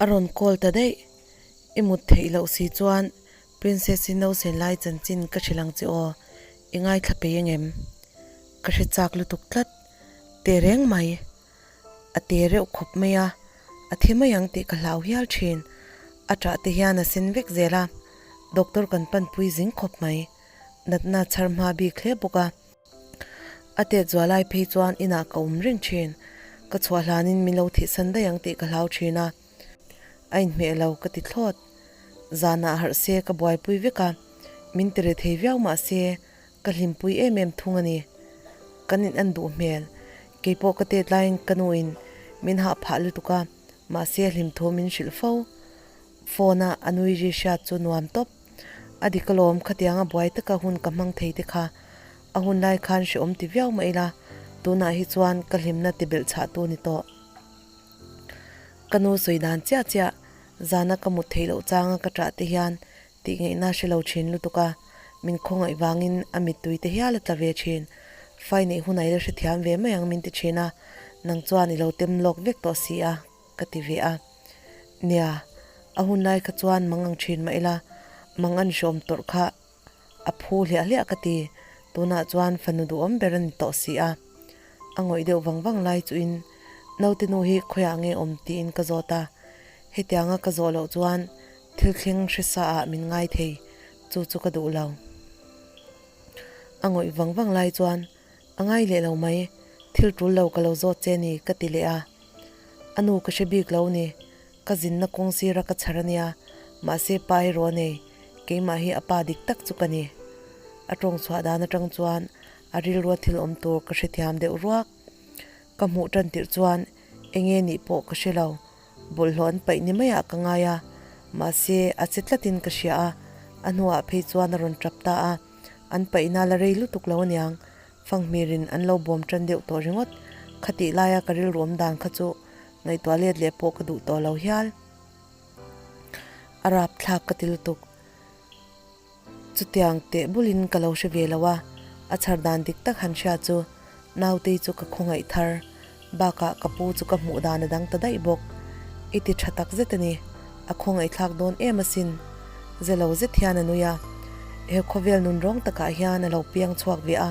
A rawn call ta daih. I mut theih loh si chuan Princess-i nausen lai chanchin ka hrilh ang che aw, i ngaithla pei angem? Ka hre chak lutuk tlat. Te reng mai. A te reuh khawp mai a, a thi mai ang tih ka hlau hial thin. A ṭah te hian a sen vek zel a, doctor kan panpui zing khawp mai. Natna chhar hma bik hle bawk a. A tet zual lai phei chuan inah ka awm reng thin. Ka chhuah hlanin min lo thihsan daih ang tih ka hlau thin a. A inhmeh lo ka ti thlawt. Zanah harh se ka buaipui vek a, min ti re thei viau mah se ka hlimpui em em thung a ni. Kan in en duh hmel. Keipawh ka tet laiin ka nuin min hah phah lutuk a, mahse hlimthu min hrilh fo. Phone a a nui ri hriat chu nuam tawp. A dik alawm khatianga buai taka hun ka hmang thei te kha a hun lai khan hreawm ti viau mah ila tunah hi chuan ka hlimna ti belh chhah tu ni tawh. Ka nu sawi dan chiah chiah zana ka mut theih loh changa ka ṭah te hian tih ngaihna hre lo ṭhin lutuk a, min khawngaih vangin a mittui te hial a tla ve ṭhin. Fai neih hunah i la hrethiam ve mai ang min ti ṭhin a, nang chuan i lo tem lawk vek tawh si a. Ka ti ve a. Nia, a hun lai kha chuan mang ang thin mah ila, mang an hrawm tawrh kha a phu hliah hliah ka ti. Tunah chuan fanu duhawm ber a ni tawh si a. A ngawih deuh vang vang lai chuin naute nu hi khawiah nge awm tiin ka zawt a. Hetianga ka zawh loh chuan thil thleng hresa ah min ngai thei, chu chu ka duh lo. A ngawih vang vang lai chuan A ngai leh lo mai, thil tul lo ka lo zawt che ni ka ti leh a. A nu ka hre bik lo ni, ka zinna kawng sira ka chhar a nia, mahse pa erawh a nei, keimah hi a pa dik tak chu ka ni. A tawng chhuah dan atang chuan a rilrua thil awm tur ka hrethiam deuh ruak. Ka hmuh tan tirh chuan enge nih pawh ka hre lo, bawlhhlawh an paih ni maiah ka ngai a, mahse a che tlatin ka hria a, a hnuah phei chuan a rawn tap ta a. An paihna la rei lutuk lo aniang, fanghmirin an lo bawm tan deuh tawh ringawt. Khatih laia ka rilru awm dan kha chu ngaihtuah let leh pawh ka duh tawh lo hial. A rap thlak ka ti lutuk. Chutiang teh bulin ka lo hre ve lo a, a chhar dan dik tak han hria chu Nautei chu ka khawngaih thar. Bakah ka pu chu ka hmuh dan a dang ta daih bawk. I ti tha tak zet a ni. A khawngaihthlak dawn em asin. Zelo zet hian a nui a. He khawvel nun rawng takah hian a lo piang chhuak ve a.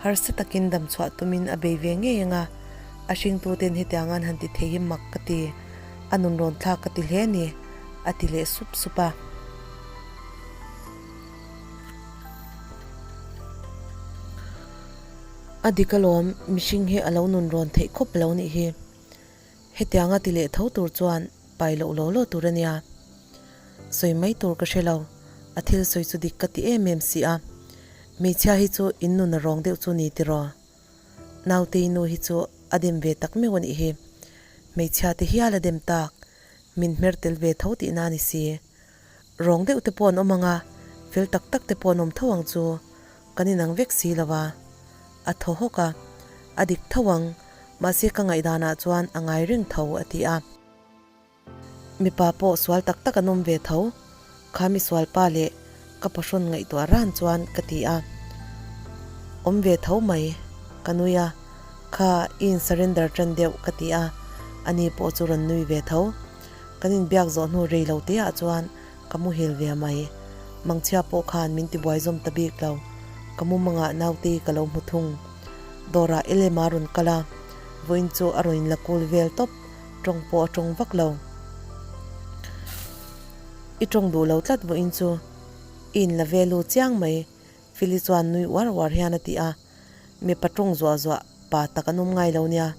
Harsa takin dam chhuah tumin a bei ve ngei ang a. A hringtuten hetiang an han ti thei hi mak ka ti. A nun rawn thlak ka ti hle a ni, a ti leh sup sup a. A dik alawm, mihring hi a lo nun rawn theih khawp lo nih hi. Hetianga ti leh tho tur chuan pai loh law law tur a nia. Sawi mai tur ka hre lo, a thil sawi chu dik ka ti em em si a. Hmeichhia hi chu in nun a rawng deuh chu ni tiraw? Nautei nu hi chu a dem ve tak meuh a nih hi. Hmeichhia te hial a dem tak, min hmer tel ve tho tihna a ni si. Rawng deuh te pawh an awm ang a, fel tak tak te pawh an awm tho ang chu. Kan inang vek si lo a. A thaw hawk a, a dik tho ang, mahse ka ngaihdanah chuan a ngai reng tho a ti a. Mipa pawh sual tak tak an awm ve tho, kha misual pa leh ka pahrawn ngaihtuah ran chuan ka ti a. Awm ve tho mai, ka nui a, kha i in surrender tan deuh ka ti a, ani pawh chu rawn nui ve tho. Kan inbiak zawh hnu rei lo te ah chuan ka muhil ve mai. Mangchhia pawh khan min tibuai zawm ta bik lo. Ka mumangah naute ka lo hmu thung. Dawrah Elema rawn kal a, vawiin chu a rawn inla kul vel tawp, tawng pawh a tawng vak lo. I tawng duh lo tlat vawiin chu i inla ve lu chiang mai, Fili chuan nui uar uar hian a ti a. Mipa tawng zuah zuah pa tak an awm ngai lo nia,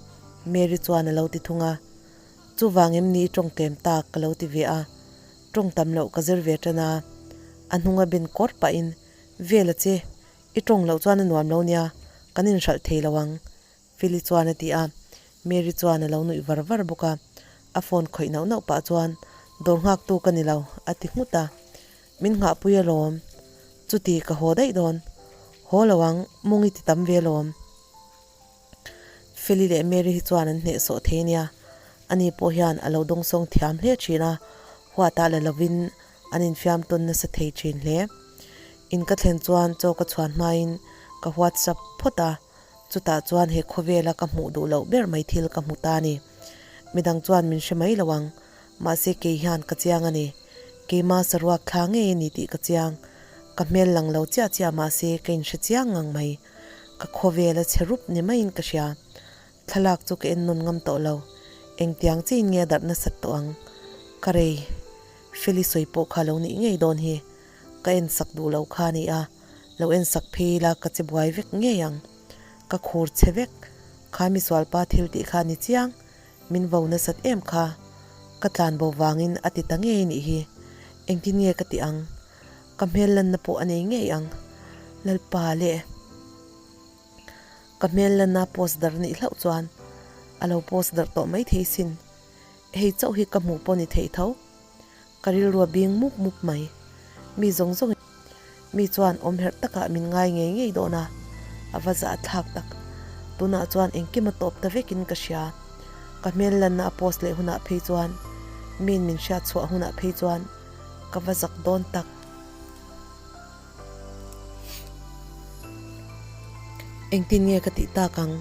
Mary chuan a lo ti thung a. Chuvang em ni tawng tlem tak ka lo ti ve a, tawng tam loh ka zir ve tan a. A hnunga ben kawr pahin, Vel a che, i tawng loh chuan a nuam lo nia, kan inhralh thei lo ang, Feli chuan a ti a. Mary chuan a lo nuih var var bawk a, a phone khawih nauh nauh pah chuan, Dawr nghaktu ka ni lo, a ti nghut a. Min nghahpui alawm, chuti ka haw daih dawn. Haw lo ang, mung i ti tam ve alawm. Feli leh Mary hi chuan an hnehsawh thei nia. Ani pawh hian a lo dawngsawng thiam hle thin a, huatah la lovin an infiam tawn nasa thei thin hle. In ka thlen chuan chaw ka chhuan hmain ka WhatsApp phawt a, chutah chuan he khawvela ka hmuh duh loh ber mai thil ka hmu ta a ni. Midang chuan min hre mai lo ang. Mahse kei hian ka chiang a ni. Keima saruak thla ngei a ni tih ka chiang. Ka hmel lang lo chiah chiah mahse ka inhre chiang ngang mai. Ka khawvel a chhe rup ni maiin ka hria. Thlalak chu ka en nawn ngam tawh lo. Engtiang chiin nge a darh nasat tawh ang? Ka rei. Feli sawi pawh kha lo nih ngei dawn hi. Ka en sak duh lo kha a ni a, lo en sak phei ila ka che buai vek ngei ang. Ka khur che vek. Kha misualpa thil tih kha a ni chiang. Min vo nasat em kha. Ka tlan bo vangin a ti ta ngei nih hi. Engtin nge ka tih ang? Ka hmel lanna pawh a nei ngei ang. Lalpa leh. Ka hmel lanna post dar nih hlauh chuan a lo post darh tawh mai thei sin. Hei chauh hi ka hmuh pawh ni theih tho. Ka rilru a bing mup mup mai. Mi zawng zawng mi chuan awm herh takah min ngai ngei ngei dawn a, a va zah thlak tak. Tunah chuan engkim a tawp ta vekin ka hria. Ka hmel lanna a post leh hunah phei chuan miin min hriat chhuah hunah phei chuan ka va zak dawn tak. Engtin nge ka tih tak ang?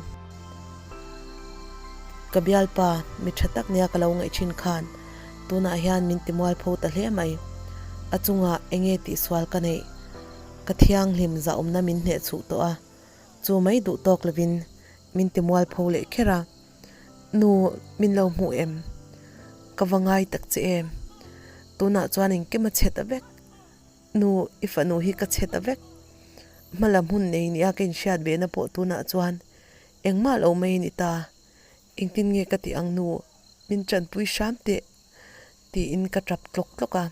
Ka bialpa, mi tha tak nia ka lo ngaih thin khan tunah hian min ti mualpho ta hle mai. A chungah enge tihsual ka neih? Ka thianghlim zahawmna min hneh chhuh tawh a, chu mai duh tawk lovin min ti mualpho leh kher a. Nu, min lo hmuh em? Ka va ngai tak che em? Tunah chuan engkim a chhe ta vek. Nu, i fanu hi ka chhe ta vek. Hmalam hun nei nia ka inhriat ve na pawh tunah chuan engmah lo mai a ni ta. Engtin nge ka tih ang nu, min tanpui hram teh tiin ka tap tlawk tlawk a.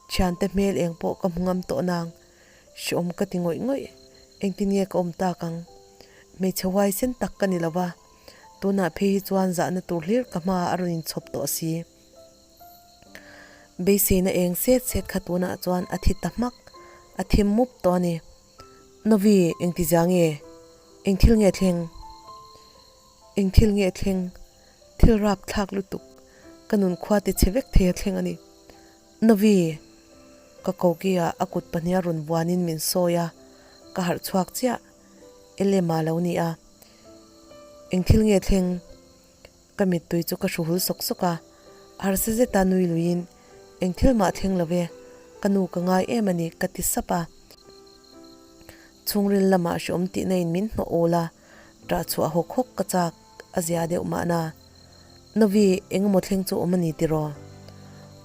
Thiante hmel eng pawh ka hmu ngam tawh nang. Hreawm ka ti ngawih ngawih. Engtin nge ka awm tak ang? Hmeichhe huaisen tak ka ni lo va, tunah phei hi chuan zahna tur hlir ka hmaah a rawn inchhawp tawh si. Beiseina eng set set kha tunah chuan a thi ta hmak, a thim mup tawh a ni. Novi, engtizia nge? Eng thil nge thleng? Eng thil nge thleng? Thil rap thlak lutuk, ka nun khua ti chhe vek thei a thleng a ni. Novi! Ka koki-ah a kut pahniha rawn vuanin min sawi a, ka harh chhuak chiah. Elema lo ni a. Eng thil nge thleng? Ka mittui chu ka hru hul sawk sawk a, harsa zeta nui luiin, Eng thil mah thleng lo ve, ka nu ka ngai em a ni, ka ti sap a. Chhungril lamah hreawm tihna in min hnawh awl a, ṭah chhuah hawk hawk ka chak a zia deuh mahna. Novi, eng emaw thleng chu awm a ni tiraw?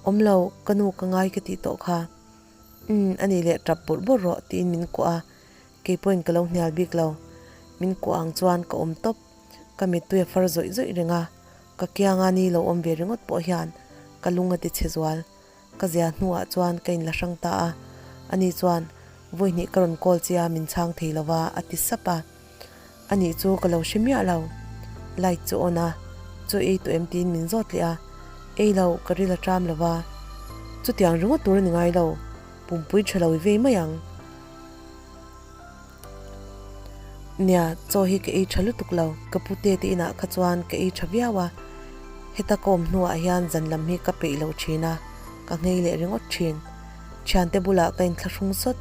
Awm lo, ka nu ka ngai ka tih tawh kha. Umm, a nih leh ṭap bawrh bawrh rawh, tiin min kuah a, kei pawhin ka lo hnial bik lo. Min kuah ang chuan ka awm tawp. Ka mittui a far zawih zawih reng a, ka kianga ni lo awm ve ringawt pawh hian ka lung a ti chhe zual. Ka zia hnuah chuan ka inla hrang ta a, ani chuan vawi hnih ka rawn call che a min chhang thei lo va a ti sap a. Ani chu ka lo hre miah lo. Light chu on a, chaw ei tawh em tiin min zawt leh a, ei lo ka ril a ṭam lo va. Chutiang ringawt tur a ni ngai lo, pumpui ṭha lo i vei mai ang. Nia, chaw hi ka ei tha lutuk lo. Ka pute te inah kha chuan ka ei tha viau a, heta ka awm hnuah hian zan lam hi ka peih lo thin a, ka nghei leh ringawt thin. Thiante bulah ka inthlahrung sawt,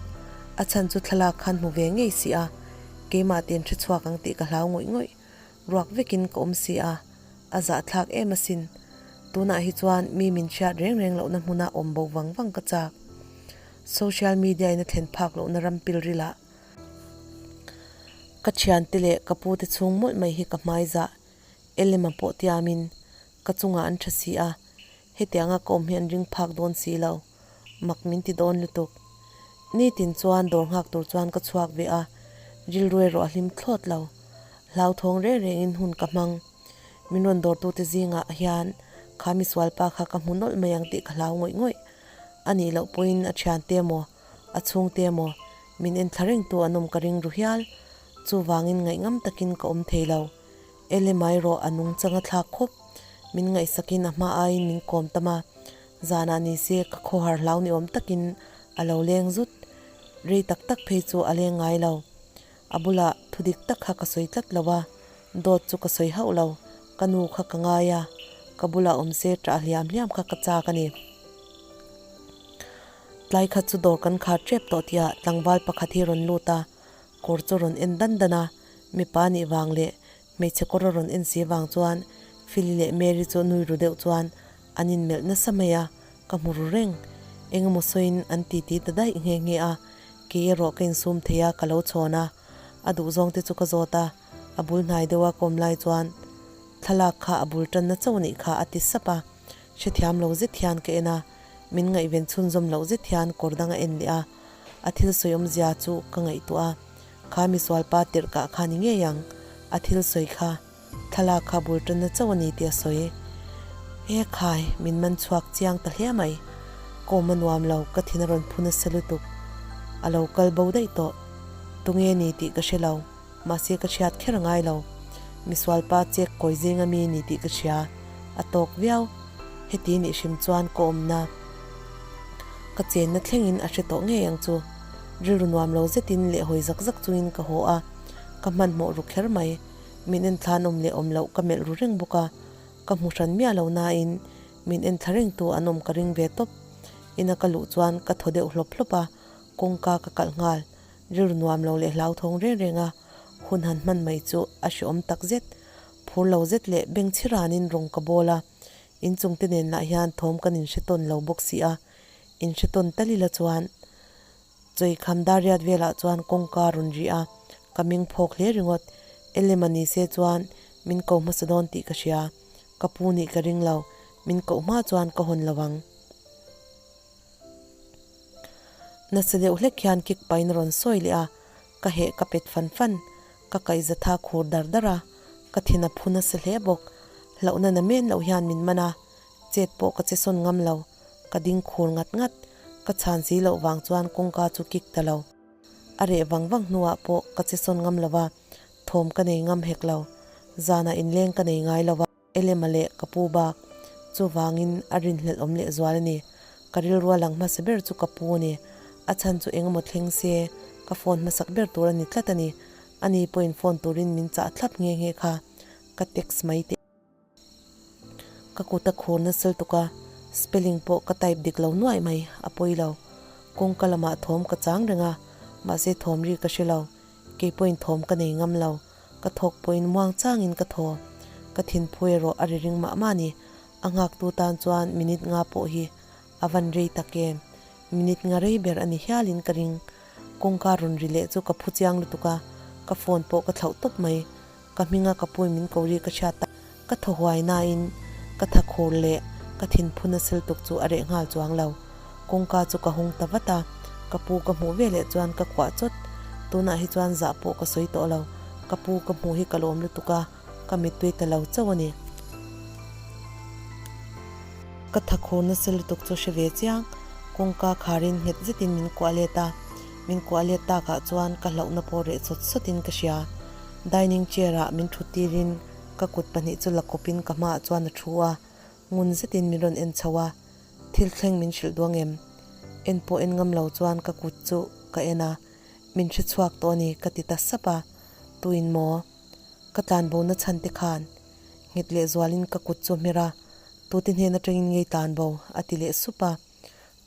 a chhan chu thlalak khan hmu ve ngei si a, keimah te in hre chhuak ang tih ka hlau ngawih ngawih. Ruak vekin ka awm si a, a zahthlak em asin. Tunah hi chuan mi min hriat reng reng lohna hmuna awm bo vang vang ka chak. Social media in a thlen phak lohna ram pilrilah ka thiante leh ka pute chhung mawlh mai hi ka hmai zah Elema pawh tiamin ka chungah an tha si a, hetianga ka awm hi an ring phak dawn si lo, mak min ti dawn lutuk. Nitin chuan dawr nghak tur chuan ka chhuak ve a, rilru erawh a hlim thlawt lo. Hlauthawng reng rengin hun ka hmang. Min rawn dawrtute zingah hian kha misualpa kha ka hmu nawlh mai ang tih ka hlau ngawih ngawih. A nih loh pawhin a thiante emaw, a chhungte emaw min en thla rengtu an awm ka ring ru hial. Chuvangin ngaihngam takin ka awm thei lo. Ele mai rawh a nung chang a thlak khawp. Min ngaihsakin a hma aiin min kawm tam a. Zanah ni se ka khawhar hlau ni awm takin a lo leng zut. Rei tak tak phei chu a leng ngai lo. A bulah thu dik tak kha ka sawi tlat lo a, dawt chu ka sawi hauh lo, ka nu kha ka ngai a, ka bulah awm se ṭah hliam hliam kha ka chak a ni. Tlai khat chu dawr kan khar ṭep tawh tihah tlangval pakhat hi rawn lut a, kawr chu rawn en dan dan a, mipa nih vang leh hmeichhe kawr a rawn en si vang chuan Philly leh Mary chu nui ru deuh chuan. An inmelh nasa mai a, ka hmu ru reng. Engemaw sawiin an titi ta daih nghe nghe a, kei erawh ka insum thei a, ka lo chhawn a. A duhzawng te chu ka zawt a, a bul hnai deuha ka awm lai chuan thlalak kha a bul tanna chauh anih kha a ti sap a. Hrethiam lo zet hian ka en a, min ngaihven chhunzawm loh zet hian kawr dang a en leh a, a thil sawi awmzia chu ka ngaihtuah a, kha misualpa tirh kah kha ni ngei ang, a thil sawi kha thlalak kha bul tanna chauh a ni tih a sawi. E khai, min man chhuak chiang ta hle mai, kawm a nuam lo, ka thin a rawn phu nasa lutuk, a lo kal bo daih tawh, tunge ni tih ka hre lo. Mahse ka hriat kher a ngai lo. Misualpa chek kawi zing a mi ni tih ka hria. A tawk viau. Heti nih hrim chuan ka awmna ka chenna thlengin a hre tawh ngei ang chu. Rilru nuam lo zetin leh hawi zak zak chungin ka haw a. Ka hmanhmawh ru kher mai. Min en thlan awm leh awm loh ka melh ru reng bawk a. Ka hmu hran miah lo nain min en thla rengtu an awm ka ring ve tawp. Ina ka luh chuan ka thaw deuh hlawp hlawp a, kawngka ka kalh nghal. Rilru nuam lo leh hlauthawng reng reng a hun han hman mai chu a hreawm tak zet. Phur lo zet leh beng chhi ranin rawng ka bawl a, inchung te nen lah hian thawm kan inhre tawn lo bawk si a, inhre tawn tal ila chuan Chawikham dariat velah chuan kawngka rawn ri a, ka meng phawk hle ringawt. Elema ni se chuan min ko hmasa dawn tih ka hria, ka pu nih ka ring lo, min koh hma chuan ka hawn lo ang. Nasa deuh hlek hian kick pain a rawn sawi leh a, ka heh ka pet fan fan, ka kaihza tha khur dar dar a, ka thin a phu nasa hle bawk. Hlauhna na men loh hian min man a, chet pawh ka che sawn ngam lo, ka ding khur ngat ngat, ka chhan si loh vang chuan kawngka chu kick ta lo. A reh vang vang hnuah pawh ka che sawn ngam lo va, thawm ka nei ngam hek lo, zanah inleng ka nei ngai lo va. Elema leh ka pu bak. Chuvangin a rinhlelh awm leh zual a ni. Ka rilru a lang hmasa ber chu ka pu a ni. A chhan chu engemaw thleng se, ka phone hmasak ber tur a ni tlat a ni. Ani pawhin phone turin min chah thlap nghe nghe kha. Ka text mai teh. Ka kut a khur nasal tuk a, spelling pawh ka type dik lo nuaih mai, a pawi lo. Kawngka lamah thawm ka chang reng a, mahse thawm ri ka hre lo. Kei pawhin thawm ka nei ngam lo. Ka thawk pawhin muang changin ka thaw. Ka thinphu erawh a ri ring mah mah a ni. A nghaktu tan chuan minute nga pawh hi a van rei tak em. Minute nga rei ber a ni hialin ka ring. Kawngka rawn ri leh chu ka phu chiang lutuk a, ka phone pawh ka thlauh tawp mai. Ka hminga ka puin min ko ri ka hriat tak. Ka thaw huai nain ka tha khur leh ka thinphu nasal tuk chu a reh nghal chuang lo. Kawngka chu ka hung ta vat a, ka pu ka hmuh veleh chuan ka kuah chawt. Tunah hi chuan zah pawh ka sawi tawh lo, ka pu ka hmuh hi ka lawm lutuk a, ka mittui ta lo chauh a ni. Ka tha khur nasa lutuk chu hre ve chiang, kawngka kharin nghet zetin min kuah let a, min kuah let takah chuan ka hlauhna pawh reh sawt sawtin ka hria. Dining chair ah min thut tirin ka kut pahnih chu la kawpin ka hmaah chuan a thu a, ngun zetin min rawn en chho a, thil thleng min hrilh duang em? En pawh en ngam lo chuan ka kut chu ka en a, min hre chhuak tawh a ni ka ti ta sap a, tuin maw? Ka tlanbo na chhan te khan nghet leh zualin ka kut chu a hmer a, tute hnen atangin ngei tlanbo a ti leh sup a,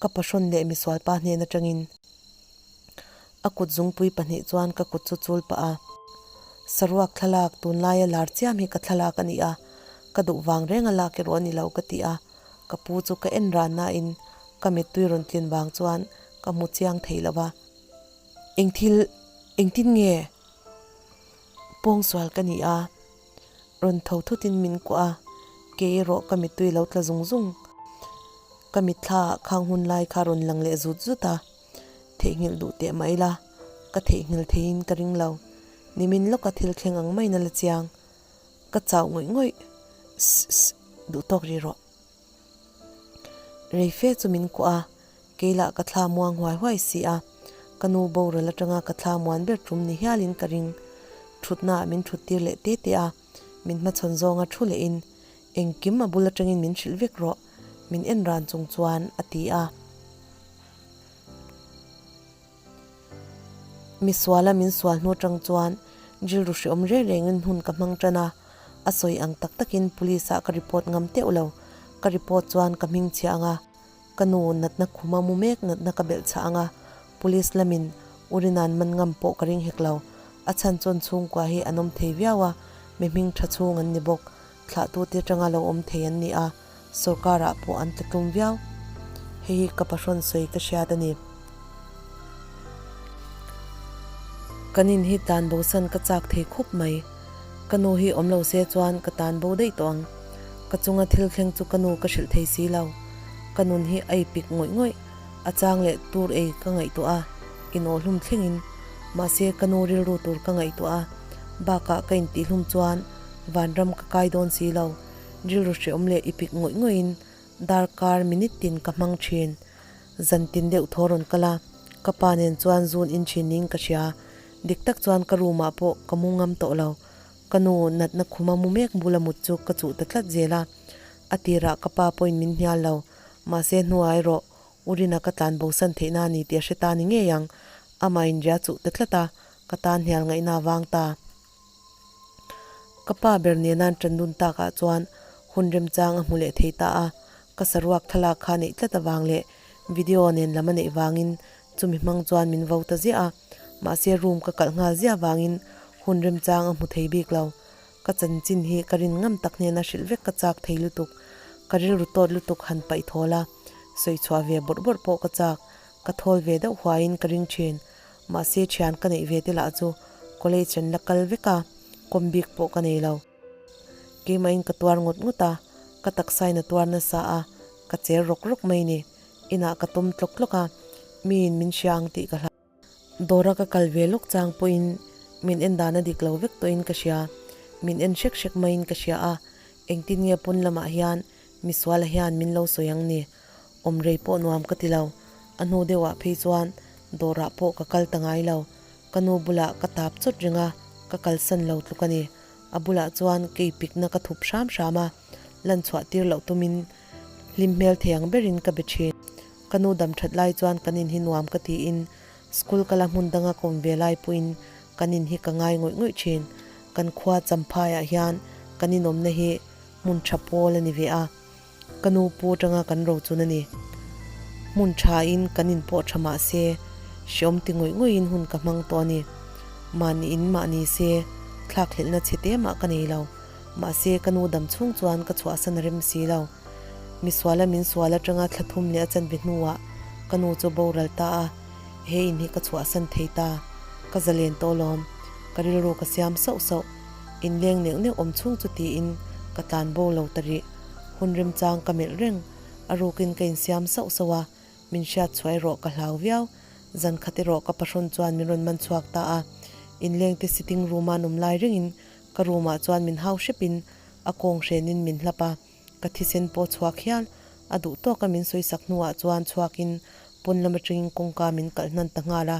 ka pahrawn leh misualpa hnen atangin. A kut zungpui pahnih chuan ka kut chu chul pah a, Saruak thlalak tunlaia lar chiam hi ka thlalak a ni a, ka duh vang reng a lak erawh a ni lo ka ti a, ka pu chu ka en ran nain ka mittui rawn tlin vang chuan ka hmu chiang thei lo va. Eng thil, engtin nge pawngsual ka ni a? Rawn tho thutin min kuah a, kei erawh ka mittui lo tla zung zung. Ka mitthla ah khang hun lai kha rawn lang leh zut zut a. Theihnghilh duh teh mai la, ka theihnghilh theiin ka ring lo. Nimin lawka thil thleng ang maiin a la chiang. Ka chauh ngawih ngawih. Sss, duh tawk ri rawh. Rei fe chu min kuah a, kei lah ka thla muang huai huai si a. Ka nu boral atanga ka thla muan ber tum ni hialin ka ring. Thutnaah min thut tir leh te te a, min hmachhawn zawnga thu lehin, Engkim a bul atangin min hrilh vek rawh, min en ran chung chuan a ti a. Misuala min sual hnu atang chuan rilru hreawm reng rengin hun ka hmang tan a, a sawi ang tak takin police ah ka report ngam teuh lo, ka report chuan ka hming chhia ang a, ka nu natna khuma mu mek natna ka belh chhah ang a, police lamin Urina'n man ngam pawh ka ring hek lo, a chhan chuan chhungkua hi an awm thei viau a, mi hming tha chhung an ni bawk, thlahtute atanga lo awm thei an ni a. Sawrkarah pawh an tla tlum viau. Hei hi ka pahrawn sawi ka hriat a ni. Kan in hi tan bosan ka chak thei khup mai. Ka nu hi awm lo se chuan ka tan bo daih tawh ang. Ka chunga thil thleng chu ka nu ka hrilh thei si lo. Ka nun hi a ipik ngawih ngawih. A chang leh tur ei ka ngaihtuah a, inawhhlum thlengin. Mahse ka nu rilru tur ka ngaihtuah a, bakah ka intihhlum chuan vanram ka kai dawn si lo. Rilru hreawm leh ipik ngawih ngawihin darkar minute tin ka hmang thin. Zan tin deuh thaw rawn kal a, ka pa nen chuan zun in thin niin ka hria. Dik tak chuan ka room ah pawh ka mu ngam tawh lo. Ka nu natna khuma mu mek bula mut chu ka chuh ta tlat zel a. A tirah ka pa pawhin min hnial lo. Mahse hnuah erawh Urina ka tlan bosan theihna a ni tih a hre ta ni ngei ang. Amah inria chuh ta tlat a, ka tan hnial ngaihna a vang ta. Ka pa ber nena an ṭan dun takah chuan hun remchang a hmu leh thei ta a, ka saruak thlalak kha neih tlat avang leh video nen lam a neih vangin chumi hmang chuan min vo ta ziah a, mahse room ka kalh nghal ziah vangin hun remchang a hmu thei bik lo. Ka chanchin hi ka rin ngam tak hnena hrilh vek ka chak thei lutuk, ka rilru tawt lutuk han paih thawl a, sawi chhuah ve bawrh bawrh pawh ka chak, ka thawl ve deuh huaiin ka ring thin. Mahse thian ka neih ve te lah chu college an la kal vek a, kawm bik pawh ka nei lo. Keimahin ka tuar ngawt ngawt a, ka taksain a tuar nasa a, ka cher rawk rawk mai ni. Inah ka tawm tlawk tlawk a, miin min hria ang tih ka hlau. Dawra ka kal ve lawk chang pawhin min en dan a dik lo vek tawhin ka hria, min en hrek hrek maiin ka hria a, engtin nge pawn lamah hian misuala hian min lo sawi ang ni. Awm rei pawh nuam ka ti lo. A hnu deuhah phei chuan dawrah pawh ka kal ta ngai lo. Ka nu bulah ka tap chawt reng a, ka kalsan lo tluk a ni. A bulah chuan kei pikna ka thup hram hram a, lan chhuah tir loh tumin hlim hmel thei ang berin ka be thin. Ka nu dam that lai chuan kan in hi nuam ka tiin school kala hmun danga kawm ve lai pawhin kan in hi ka ngai ngawih ngawih thin. Kan khua Champhaiah hian kan inawmna hi hmun tha pawl a ni ve a. Ka nu pu atanga kan ro chun a ni. Hmun thain kan inpawh tha mah se, hreawm ti ngawih ngawihin hun ka hmang tawh a ni. Mahni in mah ni se, thlakhlelhna chhe te mah ka nei lo. Mahse, ka nu dam chhung chuan ka chhuahsan a rem si lo. Misuala min sual atanga thla thum leh a chanve hnuah ka nu chu boral ta a, he in hi ka chhuahsan thei ta. Ka zalen tawh lawm. Ka rilru ka siam sauh sauh. Inleng neuh neuh awm chhung chu tiin ka tlan bo lo ta rih. Hun remchang ka melh reng, a rukin ka insiam sauh sauh a, min hriat chhuah erawh ka hlau viau. Zan khat erawh ka pahrawn chuan min rawn man chhuak ta a, inlengte sitting room-a an awm lai rengin ka room-ah chuan min hau hrepin a kawng hrenin min hlap a, ka thisen pawh chhuak hial. A duh tawka min sawisak hnuah chuan chhuakin pawn lam atangin kawngka min kalh hnan ta nghal a,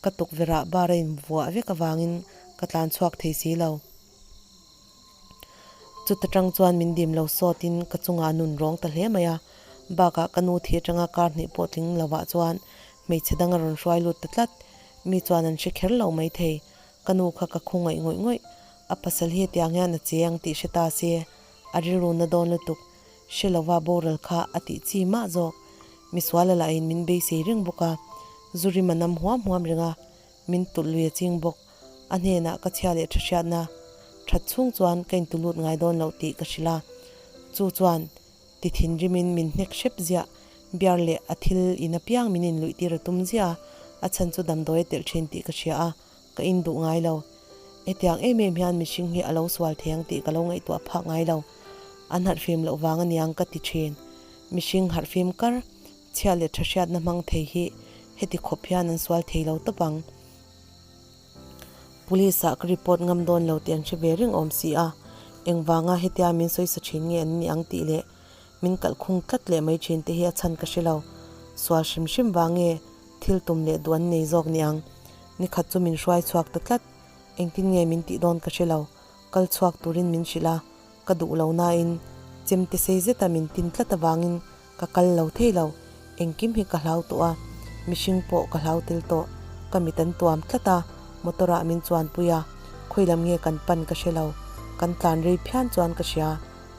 ka tukverhah bar a invuah vek avangin ka tlan chhuak thei si lo. Chuta tang chuan min dim lo sawtin ka chungah a nun rawng ta hle mai a, bakah ka nu thi atanga kar hnih pawh tling lovah chuan hmeichhe dang a rawn hruai lut ta tlat. Mi chuan an hre kher lo maithei. Ka nu kha ka khawngaih ngawih ngawih. A pasal hi hetiang hian a che ang tih hre ta se, a rilru na dawn lutuk. Hre lova boral kha a tih chi mah zawk. Misuala lahin min beisei reng bawk a, zu rim a nam huam huam reng a, min tulh lui a ching bawk. A hnenah ka chhia leh tha hriatna that chhung chuan ka intu lut ngai dawn loh tih ka hrilh a, chu chuan ti thinrimin min hnek hrep ziah, biar leh a thil in apiang min inluih tir a tum ziah a, a chhan chu damdawi a telh thin tih ka hria a, ka in duh ngai lo. Hetiang em em hian mihring hi a lo sual thei ang tih ka lo ngaihtuah phak ngai lo. An harhfim loh vang aniang ka ti thin. Mihring harhfim kar, chhia leh tha hriatna hmang thei hi heti khawp hian an sual thei lo tawp ang. Police ah ka report ngam dawn lo tih an hre ve reng awm si a, engvanga hetia min sawi sa thin nge an nih ang tih leh min kalh khung tlat leh mai thin te hi a chhan ka hre lo. Sual hrim hrim vang nge thil tum leh duh an nei zawk ni ang. Nikhat chu min hruai chhuak ta tlat, engtin nge min tih dawn ka hre lo, kal chhuak turin min hrilh a, ka duh lo nain chemte sei zeta min tin tlat avangin Ka kal lo thei lo, engkim hi ka hlau tawh a, mihring pawh ka hlau tel tawh. Ka mit an tuam tlat a, motor ah min chuanpui a, khawi lam nge kan pan ka hre lo. Kan tlan rei phian chuan ka hria,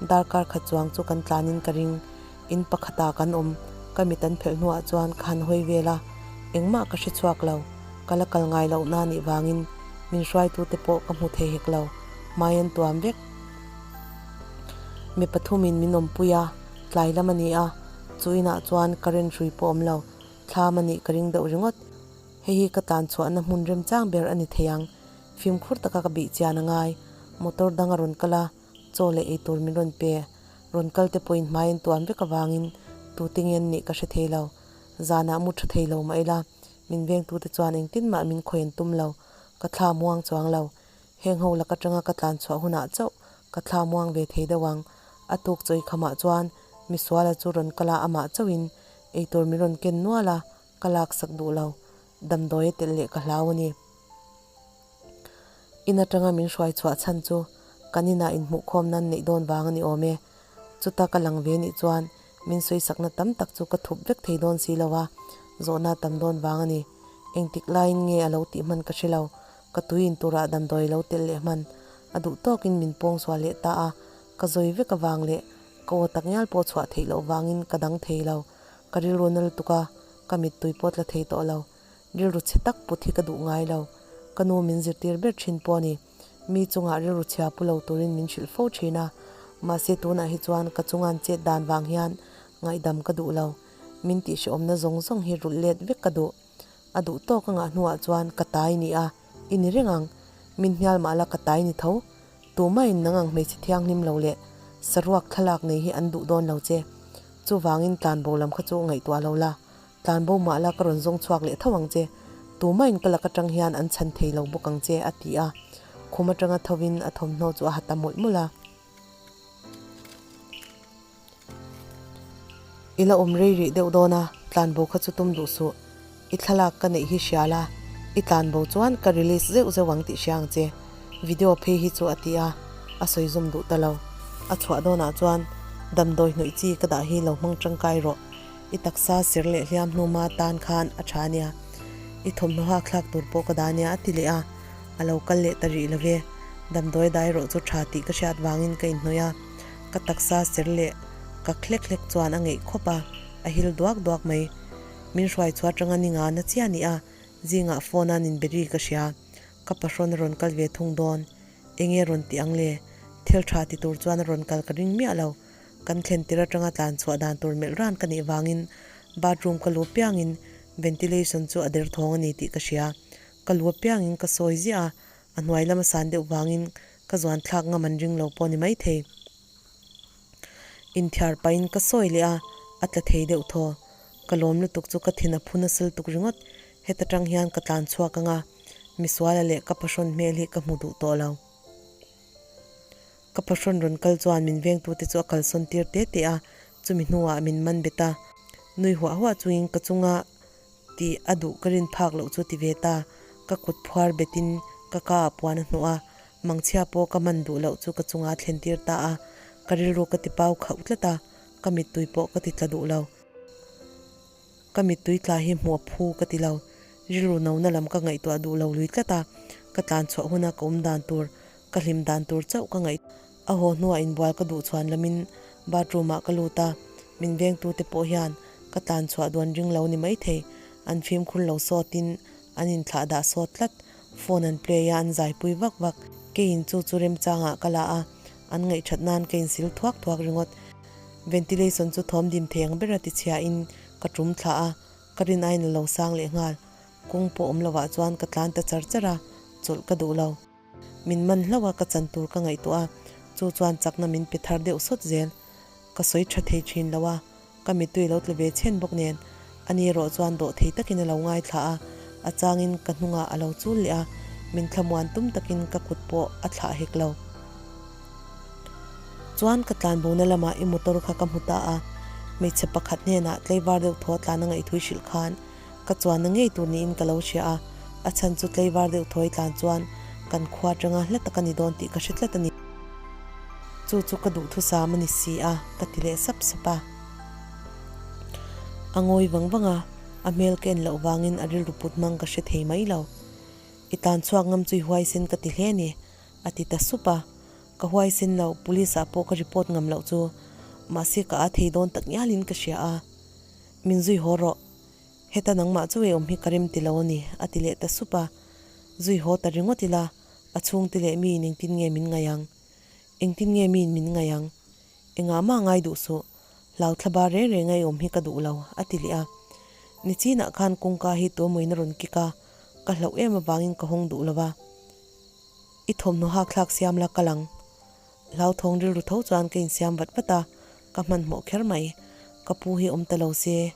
darkar khat chuang chu kan tlanin ka ring. In pakhatah kan awm, ka mit an phelh hnuah chuan ka han hawi vel a, engmah ka hre chhuak lo. Ka la kal ngai loh na nih vangin min hruaitute pawh ka hmu thei hek lo, hmai an tuam vek. Mi pathumin min awmpui a. Tlai lam a ni a, chu inah chuan current hrui pawh awm lo, thlam a nih ka ring deuh ringawt. Hei hi ka tlan chhuahna hmun remchang ber a ni thei ang. Fimkhur taka ka bih chian a ngai. Motor dang a rawn kal a, chaw leh eitur min rawn pe. Rawn kal te pawhin hmai an tuam vek avangin tute nge an nih ka hre thei lo. Zanah mu tha thei lo mah ila, min vengtute chuan engtin mah min khawi an tum lo. Ka thla muang chuang lo. Heng ho lak atanga ka tlan chhuah hunah chauh ka thla muang ve thei deuh ang. A tuk chawi khamah chuan misuala chu rawn kal a, amah chauhin eitur min rawn ken nual a, ka laksak duh lo. Damdawi a telh leh ka hlau a ni. In atanga min hruai chhuah chhan chu kan inah inhmuhkhawm nan neih dawn vang a ni awm e. Chuta ka lang ve nih chuan min sawisakna tam tak chu ka thup vek thei dawn si lo a, zawhna tam dawn vang a ni. Engtik laiin nge a lo tih hman ka hre lo, ka tui in turah damdawi lo telh leh hman a duh tawkin min pawng sual leh ta a, ka zawi vek avang leh ka aw tak ngial pawh chhuah theih loh vangin ka dang thei lo, ka rilru na lutuk a, ka mittui pawh tla thei tawh lo. Rilru chhe tak put hi ka duh ngai lo. Ka nu min zirtir ber thin pawh a ni. Mi chungah rilru chhia pu lo turin min hrilh fo thin a. Mahse tunah hi chuan ka chungan chet dan vang hian ngaihdam ka duh lo. Min tihhrehawmna zawng zawng hi rulh let vek ka duh. A duh tawk a ngah hnuah chuan ka tai ni a, i ni reng ang. Min hnial mah la ka tai ni tho. Tumahin nang ang hmeichhe thianghlim lo leh saruak thlalak nei hi an duh dawn lo che. Chuvangin tlanbo lam kha chu ngaihtuah lo la. Tlanbo mah la ka rawn zawng chhuak leh tho ang che, tumahin ka lak atang hian an chhan thei lo bawk ang che, a ti a. Khum atanga thovin a thawmhnaw chu a ha ta mawlh mawlh a. I la awm rei rih deuh dawn a, tlanbo kha chu tum duh suh. I thlalak ka neih hi hria la, i tlanbo chuan ka release zeuh zeuh ang tih hria ang che. Video phei hi chu a ti a, a sawi zum duh ta lo. A chhuah dawnah chuan damdawi hnawih chi ka dah hi lo hmang tangkai rawh. I taksa sir leh hliam hnuma tan khan a tha nia, i thawmhnaw hak thlak tur pawh ka dah nia a ti leh a, a lo kal leh ta rih lo ve. Damdawi dai rawh chu tha tih ka hriat vangin ka inhnawih a, ka taksa sir leh ka hlek hlek chuan a ngeih khawp a, a hil duak duak mai. Min hruai chhuah atanga ni nga na chiah ni a, zingah phone a nin beri ka hria, ka pahrawn a rawn kal ve thung dawn. Enge rawn ti ang le? Thil tha ti tur chuan a rawn kal ka ring miah lo. Kan thlen tir atanga tlan chhuah dan tur melh ran ka nih vangin bathroom ka lu piangin ventilation chu a der thawng a ni tih ka hria. Ka lu apiangin ka sawi ziah a, a hnuai lama san deuh vangin ka zuan thlak ngam an ring lo pawh ni maithei. Inthiar pahin ka sawi leh a, a tla thei deuh thaw. Ka lawm lutuk chu ka thin a phu nasa lutuk ringawt. Heta tang hian ka tlan chhuak anga, misuala leh ka pahrawn hmel hi ka hmu duh tawh lo. Ka pahrawn rawn kal chuan min vengtute chu a kalsawn tir te te a, chumi hnuah min man bet a. Nui huah huah chungin ka chunga tih a duh ka rin phak loh chu ti ve ta. Ka kut phuar betin ka ka ah puan a hnawh a, mangchhia pawh ka man duh loh chu ka chunga a thlen tir ta a. Ka rilru ka ti pau khauh tlat a, ka mittui pawh ka ti tla duh lo. Ka mittui tla hi hmuh a phu ka ti lo. Rilru nona lam ka ngaihtuah duh lo lui tlat a, ka tlan chhuah huna ka awm dan tur, ka hlim dan tur chauh ka ngaih. A haw hnuah inbual ka duh chhuan lamin bathroom ah ka lut a, min vengtute pawh hian ka tlan chhuah duan ring lo ni maithei, an fimkhur lo sawtin an inthlah dah sawt tlat, phone an play a an zaipui vak vak, keiin chu chu remchangah ka la a, an ngaihthat nan ka insil thuak thuak ringawt. Ventilation chu thawm dim thei ang bera tichhiain ka tum thlah a, ka rin aiin a lo sang leh nghal. Kawng pawh awm lovah chuan ka tlan ta char char a, chawlh ka duh lo. Min man hlauh a, ka chan tur ka ngaihtuah a, chu chuan chakna min pe thar deuh sawt zel. Ka sawi tha thei thin lo a, ka mittui lo tla ve chhen bawk nen, ani erawh chuan dawh thei takin a lo ngaithla a, a changin ka hnungah a lo chul leh a, min thlamuan tum takin ka kut pawh a thlah hek lo. Chuan ka tlanbona lamah i motor kha ka hmu ta a, hmeichhe pakhat hnenah tlaivar deuh thaw tlan a ngaihthui hrilh khan ka chuanna ngei tur niin ka lo hria a, a chhan chu tlaivar deuh thawi tlan chuan kan khua atanga hla tak a ni dawn tih ka hre tlat a ni. Chu chu ka duhthusam a ni si a, ka ti leh sap sap a. A ngawi vang vang a, a hmel ka en loh vangin a rilru put hmang ka hre thei mai lo. I tlan chhuak ngam chu i huaisen ka ti hle a ni, a ti ta sup a. Ka huaisen lo, police ah pawh ka report ngam loh chu, mahse ka a thei dawn tak ngialin ka hria a. Min zui haw rawh. Heta nangmah chu ei awm hi ka rem ti lo a ni, a ti leh ta sup a. Zui haw ta ringawt ila, a chhungte leh miin engtin nge min ngaih ang? Engtin nge miin min ngaih ang? Engah mah ngai duh suh. Hlau thla bar reng reng a i awm hi ka duh lo, a ti leh a. Nichinah khan kawngka hi tuamuin a rawn kik a, ka hlauh em avangin ka hawng duh lo va. I thawmhnaw hak thlak siam la ka lang. Hlauthawng rilru tho chuan ka insiam vat vat a, ka hmanhmawh kher mai. Ka pu hi awm ta lo se,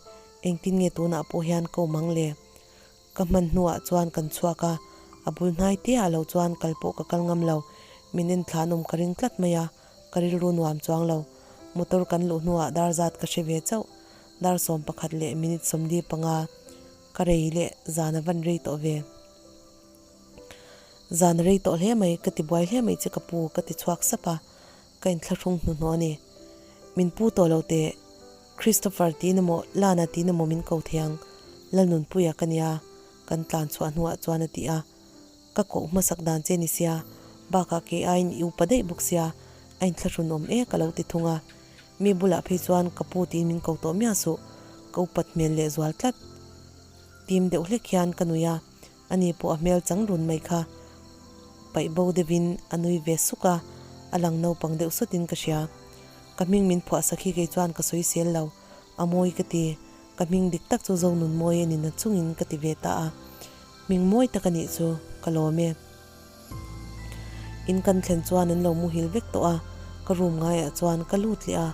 engtin nge tunah pawh hian ka awm ang le? Ka hman hnuah chuan kan chhuak a, a bul hnai te ah lo chuan kal pawh ka kal ngam lo, min en thlan awm ka ring tlat mai a, ka rilru nuam chuang lo. Motor kan luh hnuah dar zat ka hre ve chauh, dar 11 leh minute 45, ka rei leh zan a van rei tawh ve. Zan a rei tawh hle mai, ka ti buai hle mai che ka pu, ka ti chhuak sap a, ka inthlahrung hnuhnawh a ni. Min pu tawh lo teh, Christopher tiin emaw Lana tiin emaw min ko thei ang, Lalnunpuia ka nia, kan tlan chhuah hnuah chuan a ti a. Ka koh hmasak dan che ni sia, bakah kei aiin i upa daih bawk sia, a inthlahrun awm e ka lo ti thung a. Mi bulah phei chuan ka pu tiin min ko tawh miah suh, ka upat hmel leh zual tlat. Tim deuh hlek hian ka nui a. Ani pawh a hmel chang run mai kha paih bo deuhin a nui ve suk a, a lang naupang deuh sawtin ka hria. Ka hming min phuah sak hi kei chuan ka sawi sel lo, a mawi ka ti. Ka hming dik tak chu Zonunmawi a ni na chungin ka ti ve ta a. Hming mawi tak a nih chu ka lawm e. In kan thlen chuan an lo muhil vek tawh a, ka room ngaiah chuan ka lut leh a,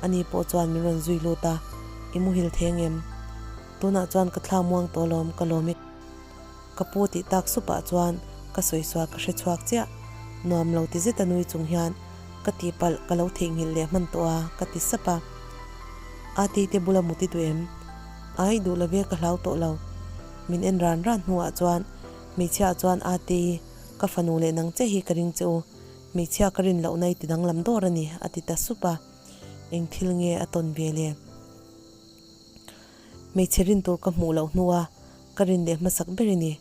ani pawh chuan min rawn zui lut a, I muhil thei ang em? Tunah chuan ka thla muang tawh alawm, ka lawm e. Ka pu tih tak supah chuan ka sawi sual ka hre chhuak chiah. Nuam lo ti zet a nui chung hian ka tihpalh ka lo theihnghilh leh hman tawh a, ka ti sap a. Ati te bula mut i duh em? Ai, duh lo ve ka hlau tawh lo. Min en ran ran hnuah chuan hmeichhia chuan Ati, ka fanu leh nang che hi ka ring che u. Hmeichhia ka rin lohna i ti danglam dawr a ni, a ti ta sup a. Eng thil nge a tawn ve le? Hmeichhe rin tur ka hmuh loh hnua ka rin leh hmasak ber i ni.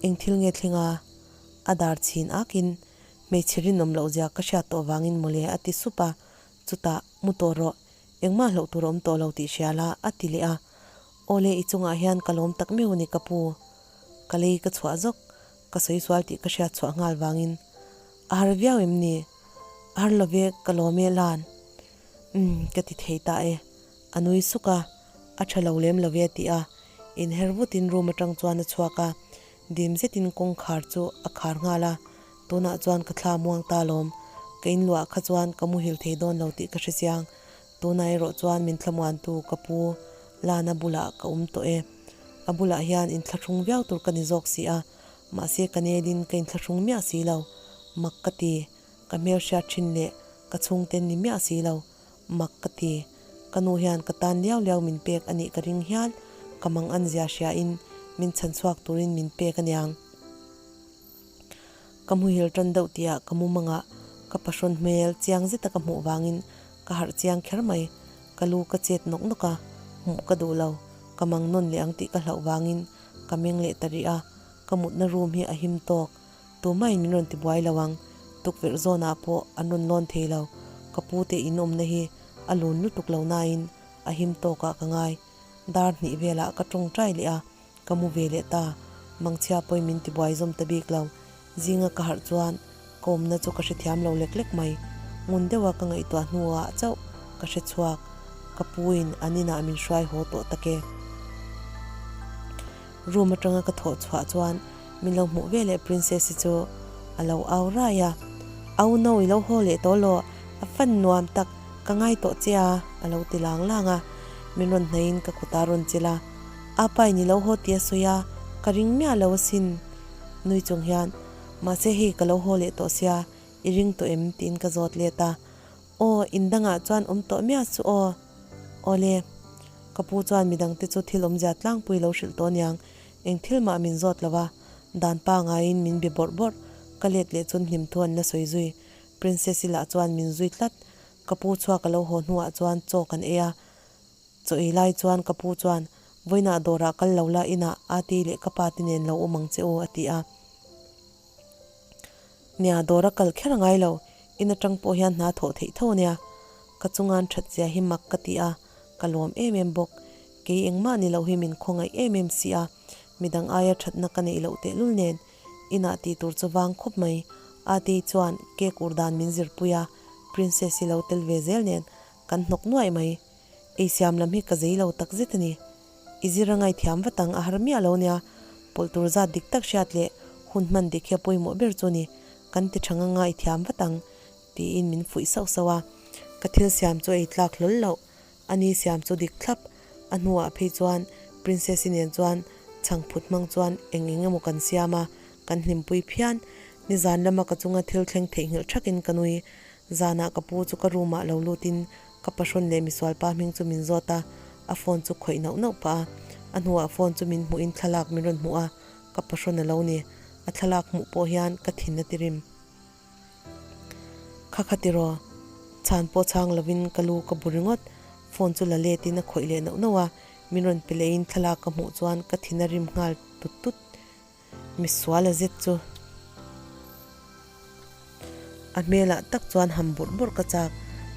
Eng thil nge thleng a? A dar chhin akin hmeichhe rinawm loh zia ka hriat tawh vangin mawle a ti sup a, chutah mu tawh rawh, engmah hlauh tur a awm tawh lo tih hria la a ti leh a. Awle i chungah hian ka lawm tak meuh a ni ka pu. Ka lei ka chhuah zawk, ka sawi sual tih ka hriat chhuah nghal vangin a har viau em ni? A har lo ve ka lawm e Lan. Umm ka ti thei ta e. A nui suk a, a tha lo lem lo ve tih a inher vutin room atang chuan a chhuak a, dim zetin kawngkhar chu a khar nghal a, tunah chuan ka thla muang ta lawm, ka inluah kha chuan ka muhil thei dawn lo tih ka hre chiang, tunah erawh chuan min thlamuantu ka pu Lana bulah ka awm tawh e, a bulah hian inthlahrung viau tur ka ni zawk si a, mahse ka nelin ka inthlahrung miah si lo, mak ka ti, ka hmelhriat thin leh ka chhungten ni miah si lo. Mak ka ti. Ka nu hian ka tan liau liau min pek a nih ka ring hial, ka mang an zia hria in min chhan chhuak turin min pek aniang. Ka hmuhil tan deuh tihah ka mumangah ka pahrawn hmel chiang zeta ka hmuh vangin ka harh chiang kher mai. Ka lu ka chet nawk nawk a, hmuh ka duh lo. Ka mang nawn leh ang tih ka hlauh vangin ka meng leh ta rih a, ka mutna room hi a him tawk. Tumahin min rawn ti buai lo ang, tukverh zawnah pawh an rawn lawn thei lo, ka pu te in awmna hi a lun lutuk lo nain a him tawkah ka ngai. Dar hnih velah ka tawngtai leh a, ka mu ve leh ta, mangchhia pawhin min ti buai zawm ta bik lo, zinga ka harh chuan ka awmna chu ka hrethiam lo lek lek mai, ngun deuha ka ngaihtuah hnuah chauh ka hre chhuak, ka puin an inah min hruai haw tawh tak e. Room atanga ka thawh chhuah chuan min lo hmuh ve leh Princess-i chu a lo au rai a, Au no i lo haw leh tawh law, a fan nuam tak, ka ngai tawh che a, a lo ti lang lang a, min rawn hnaihin ka kut a rawn chilh a, Apa in i lo haw tih a sawi a, ka ring miah lo asin nui chung hian, Mahse hei ka lo haw leh tawh sia, i ring tawh em? tiin ka zawt let a, Aw, in dangah chuan awm tawh miah chu aw. Awle. Ka pu chuan midangte chu thil awmzia tlangpui lo hrilh tawh aniang, eng thil mah min zawt lo a, dan pangaiin min be bawrh bawrh, ka let leh chun hlim thu an la sawi zui. Princess-i lah chuan min zui tlat. Ka pu chhuak a lo haw hnuah chuan chaw kan ei a. Chaw ei lai chuan ka pu chuan, Vawiinah dawrah kal lo la, inah Ati leh ka pa te nen lo awm ang che u, a ti a. Nia, dawr a kal kher a ngai lo, in atang pawh hian hna thawh theih tho ania. Ka chungan that zia hi mak ka ti a, ka lawm em em bawk. Kei engmah ni loh hi min khawngaih em em si a, midang aia thatna ka neih loh tehlul nen inah tih tur chu vang khawp mai. Ati chuan cake ur dan min zirpui a, Princess-i lo tel ve zel nen. Kan hnawk nuaih mai. Ei siam lam hi ka zei lo tak zet a ni. I zir a ngaithiam vat ang a har miah lo nia. Pawlh tur zat dik tak hriat leh hun hman dik hi a pawimawh ber chu a ni. Kan ti tha ngang a i thiam vat ang tiin min fuih sauh sauh a. Ka thil siam chu ei tlak hlawl loh. A ni siam chu dik thlap. A hnuah phei chuan Princess-i nen chuan chhangphut hmang chuan eng eng emaw kan siam a, kan hlimpui phian. Nizan lama ka chunga thil thleng theihnghilh thakin ka nui. Zanah ka pu chu ka room ah lo lutin ka pahrawn leh misualpa hming chu min zawt a, a phone chu khawih nauh nauh pah a. A hnuah phone chu min hmuhin thlalak min rawn hmuh a, ka pahrawn a lo ni. A thlalak hmuh pawh hian ka thin a ti rim. Kha kha tiraw, chhan pawh chhang lovin ka lu ka bu ringawt. Phone chu la letin a khawih leh nauh nauh a, min rawn pe lehin thlalak ka hmuh chuan ka thin a rim nghal tut tut. Misual a zet chu a hmelah tak chuan ham burh burh ka chak,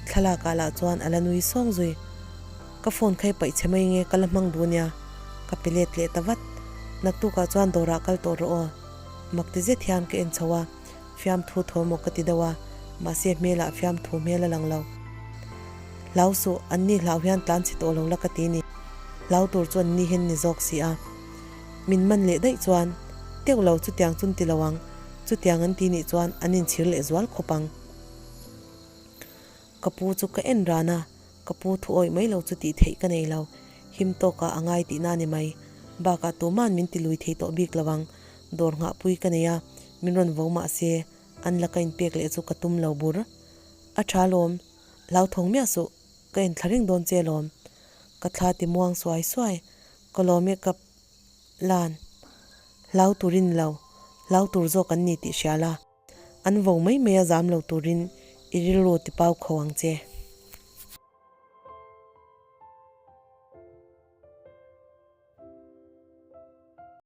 thlalak ah lah chuan a la nui sawng zui. Ka phone kha i paih chhe mai nge ka la hmang duh nia, ka pe let leh ta vat. Naktukah chuan dawrah kal tawh rawh aw. Mak ti zet hian ka en chho a, fiamthu thaw maw ka ti deuh a, mahse hmelah fiamthu hmel a lang lo. Hlau suh, an ni hlau hian tlan chhe tawh lo la ka ti ni. Hlau tur chu an ni hian ni zawk si a. Min man leh daih chuan, Teuh lo, chutiang chu an ti lo ang, chutiang an ti nih chuan an inchhir leh zual khawp ang. Ka pu chu ka en ran a, ka pu thu awih mai lo chu tih theih ka nei lo, him tawkah a ngai tihna a ni mai. Bakah tuma'n min ti lui thei tawh bik lo ang, dawr nghahpui ka nei a, min rawn vo mah se, an laka inpek leh chu ka tum lo bur. A tha lawm, hlauthawng miah suh, ka inthla reng dawn che lawm. Ka thla ti muang suai suai, Ka lawm e ka lan. Hlau turin lo, hlau tur zawk an ni tih hria la. An vo mai mai a zam lo turin i rilru ti pau kho ang che.